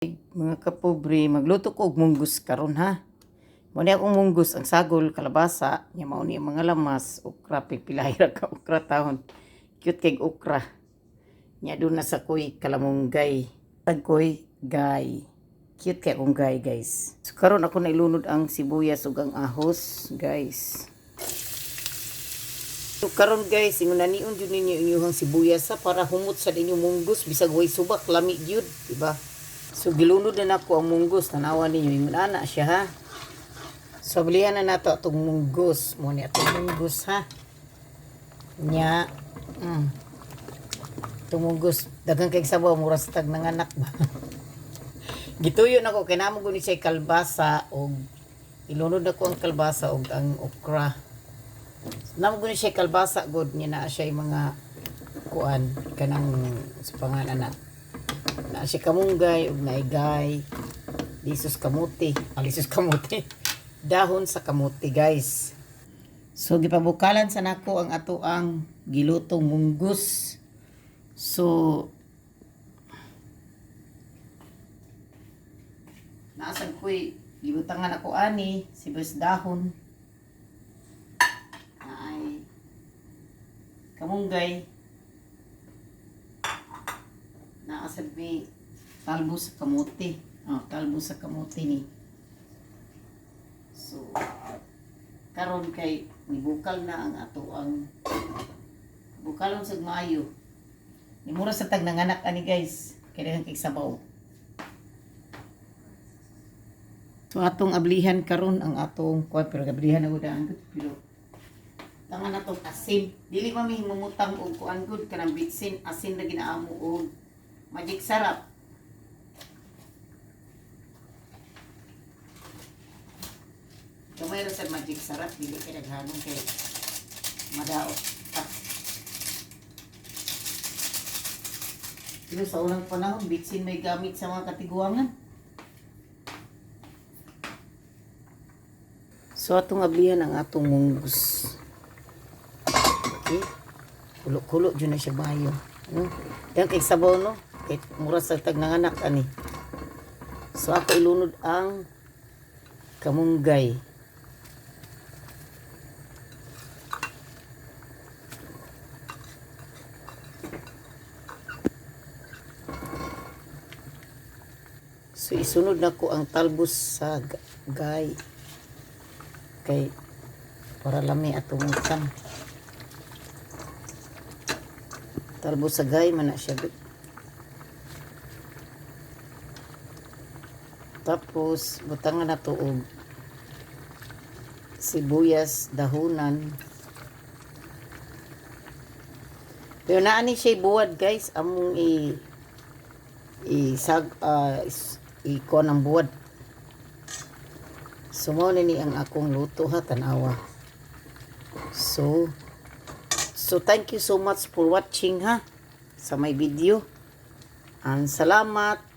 Mga kapobre, magluto ko og munggus karon ha. Mao ni akong munggus ang sagol, kalabasa, nya mao ni ang mga lamas, okra, pipilay ra ka okra taon. Cute kay okra. Nya doon na sa kuy kalamunggay. Tagkoy gay. Cute kay akong gay, guys. So karon ako na ilunod ang sibuyas ug ang ahos, guys. So karon, guys, ingon nanion jud ninyo inyong sibuyas ha, para humot sa inyong munggus bisag way subak, lami gyud, di ba? So gilunod na nako ang munggus, tanawa ninyo ingon ana siya ha. So ablihan na nato atong munggus, mo ni atong munggus ha. Nya. Atong munggus daghan kay sabaw, mura sa tag nanganak ba. Gituyo nako kay namo guni siya kalbasa og ilunod nako ang kalbasa og ang okra. Namo guni siya kalbasa god niya, naa siya yung mga kuan kanang sa pangalan na naa siya kamunggay ug naigay lisos kamuti, ah, lisos kamuti, dahon sa kamuti, guys. So gipabukalan sa nako ang ato ang gilutong munggus. So naasad ko'y gibutangan ako ani sibuyas dahon, ay kamunggay, naasad may talbo sa kamote. Oh, talbo sa kamote ni. So karon kay nibukal na ang ato ang bukalon sa maayo ni, mura sa tag nanganak ani, guys, kay daghan kay sabaw. So atong ablihan karon ang atong kuan, pero ablihan na gud ang pero tangan natong asin. Dili man mi mumutang og kuan gud kanang bitsin, asin ra ginaamo og Magic Sarap. Gamay ra sa Magic Sarap, dili kay daghanon kay madaot ta. Pero sa unang panahon, bitsin may gamit sa mga katiguangan. So atong ablihan ang atong munggus. Okay. Kulo-kulo jud na siya maayo. No? Yan kay sabaw no. Kay mura sa tag nanganak ani. So ako ilunod ang kamunggay. So isunod na ko ang talbos sa gay. Kay para lami atong utang. Talbos sa gay man na siya. Gud. Tapos butangan na to og sibuyas dahunan. Pero naa ni siya buwad, guys, among i i sag i kuan ang buwad. So mao na ni ang akong luto ha, tanawa. So thank you so much for watching ha sa my video. Ang salamat.